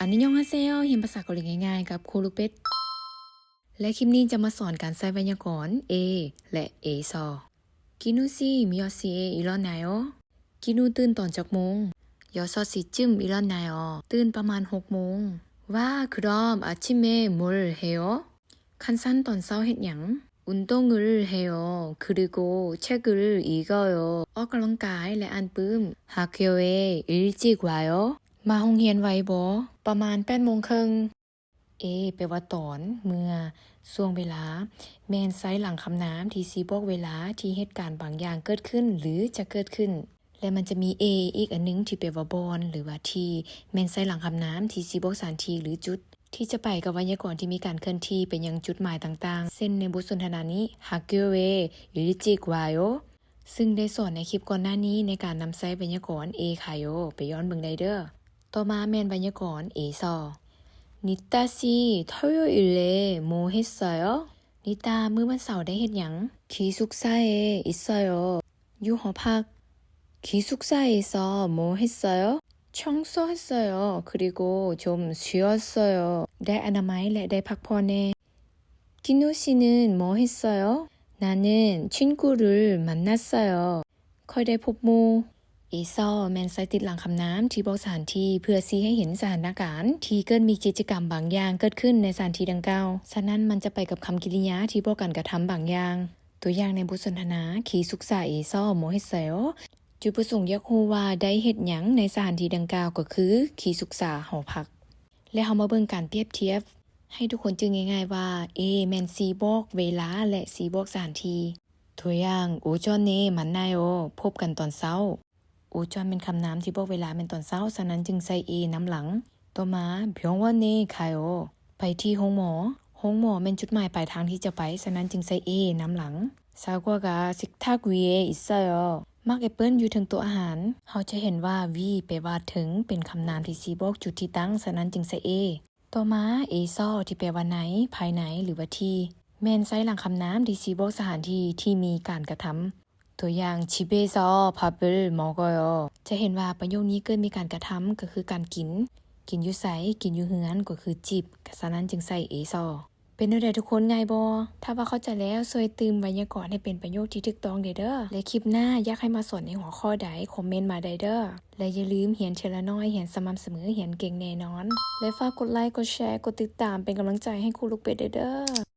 안녕하세요. ຮຽນພາສາເກົາຫຼີງ່າຍໆ ກັບຄູລູກເປັດ ແລະ ຄລິບນີ້ຈະມາສອນການໃຊ້ໄວຍາກອນ A ແລະ A ຊໍ. 昨日아침에 몇 시에 일어나요? ກີໂມງ? ຕື່ນຕອນຈັກໂມງ? 여섯 시쯤 일어나요. ຕື່ນປະມານຫົກໂມງ. 와, 그럼 아침에 뭘 해요? ຄັນຊັ້ນຕອນເຊົ້າເຮັດຫຍັງ? 운동을 해요. 그리고 책을 읽어요. ອອກກຳລັງກາຍ ແລະ ອ່ານປຶ້ມ. 학교에 일찍 와요. ມາໂຮງຮຽນໄວບໍ່? ປະມານແປດໂມງເຄິ່ງ. A ແປວ່າຕອນ, ເມື່ອ, ຊ່ວງເວລາ ແມ່ນໃຊ້ຫຼັງຄຳນາມທີ່ຊິບອກເວລາທີ່ເຫດການບາງຢ່າງເກີດຂຶ້ນ ຫຼື ຈະເກີດຂຶ້ນ. ແລະ ມັນຈະມີ A ອີກອັນໜຶ່ງທີ່ແປວ່າບ່ອນ ຫຼືວ່າທີ່, ແມ່ນໃຊ້ຫຼັງຄຳນາມທີ່ຊິບອກສະຖານທີ່ ຫຼື ຈຸດ ທີ່ຈະໄປກັບໄວຍາກອນທີ່ມີການເຄື່ອນທີ່ໄປຍັງຈຸດໝາຍຕ່າງໆ ເຊັ່ນ ໃນບົດສົນທະນານີ້ 학교에 일찍 와요. ຊຶ່ງໄດ້ສອນໃນຄລິບກ່ອນໜ້ານີ້ໃນການນຳໃຊ້ໄວຍາກອນ 에가요. ໄປຍ້ອນເບິ່ງໄດ້ເດີ້. ຕໍ່ມາແມ່ນໄວຍາກອນ 에서. 니따 씨, 토요일에 뭐 했어요? ນິຕາ ມື້ວັນເສົາໄດ້ເຮັດຫຍັງ? 기숙사에 있어요. ຢູ່ຫໍພັກ. 기숙사에서 뭐 했어요? 청소했어요. 그리고 좀 쉬었어요. ໄດ້ອະນາໄມ ແລະ ໄດ້ພັກຜ່ອນແດ່. 기노 씨는 뭐 했어요? 나는 친구를 만났어요. ຂ້ອຍໄດ້ພົບໝູ່. 에서 ແມ່ນໃຊ້ຕິດຫຼັງຄຳນາມທີ່ບອກສະຖານທີ່ ເພື່ອຊີ້ໃຫ້ເຫັນສະຖານະການທີ່ເກີດມີກິດຈະກຳບາງຢ່າງເກີດຂຶ້ນໃນສະຖານທີ່ດັ່ງກ່າວ. ສະນັ້ນ ມັນຈະໄປກັບຄຳກິລິຍາທີ່ບອກການກະທຳບາງຢ່າງ. ຕົວຢ່າງໃນບົດສົນທະນາ 기숙사에서 뭐 했어요? ຈຸດປະສົງຢາກຮູ້ວ່າໄດ້ເຮັດຫຍັງໃນສະຖານທີ່ດັ່ງກ່າວ ກໍຄື 기숙사 ຫໍພັກ. ແລະ ເຮົາມາເບິ່ງການປຽບທຽບ ໃຫ້ທຸກຄົນຈື່ງ່າຍໆວ່າ A ແມ່ນຊິບອກເວລາ ແລະ ຊິບອກສະຖານທີ່. ຕົວຢ່າງ 오전에 만나요. ພົບກັນຕອນເຊົ້າ. 오전 ແມ່ນຄຳນາມທີ່ບອກເວລາແມ່ນຕອນເຊົ້າ, ສະນັ້ນຈຶ່ງໃສ່ A ນຳຫຼັງ. ຕໍ່ມາ 병원에 가요. ໄປທີ່ໂຮງໝໍ. ໂຮງໝໍແມ່ນຈຸດໝາຍປາຍທາງທີ່ຈະໄປ, ສະນັ້ນຈຶ່ງໃສ່ A ນຳຫຼັງ. 사과가 식탁 위에 있어요. ໝາກແອັບເປິ້ນຢູ່ເທິງໂຕະອາຫານ. ເຮົາຈະເຫັນວ່າ 위 ແປວ່າເທິງ, ເປັນຄຳນາມທີ່ຊິບອກຈຸດທີ່ຕັ້ງ, ສະນັ້ນຈຶ່ງໃສ່ A. ຕໍ່ມາ 에서 ທີ່ແປວ່າໃນ, ພາຍໃນ ຫຼືວ່າທີ່ ແມ່ນໃຊ້ຫຼັງຄຳນາມທີ່ຊິບອກສະຖານທີ່ທີ່ມີການກະທຳ. ຕົວຢ່າງ 집에서 밥을 먹어요. ຈະເຫັນວ່າປະໂຫຍກນີ້ເກີດມີການກະທຳ ກໍຄືການກິນ. ກິນຢູ່ໃສ? ກິນຢູ່ເຮືອນ ກໍຄື 집. ສະນັ້ນຈຶ່ງໃສ່ 에서. ເປັນແນວໃດທຸກຄົນ? ງ່າຍບໍ່? ຖ້າວ່າເຂົ້າໃຈແລ້ວ ຊ່ວຍຕື່ມໄວຍາກອນໃຫ້ເປັນປະໂຫຍກທີ່ຖືກຕ້ອງແດ່ເດີ້. ແລະ ຄລິບໜ້າຢາກໃຫ້ມາສອນໃນຫົວຂໍ້ໃດ ຄອມເມັນມາໄດ້ເດີ້. ແລະ ຢ່າລືມຮຽນເທື່ອລະໜ້ອຍ, ຮຽນສະໝ່ຳສະເໝີ, ຮຽນເກັ່ງແນ່ນອນ. ແລະ ຝາກກົດໄລ, ກົດແຊ, ກົດຕິດຕາມເປັນກຳລັງໃຈໃຫ້ຄູລູກເປັດແດ່ເດີ້.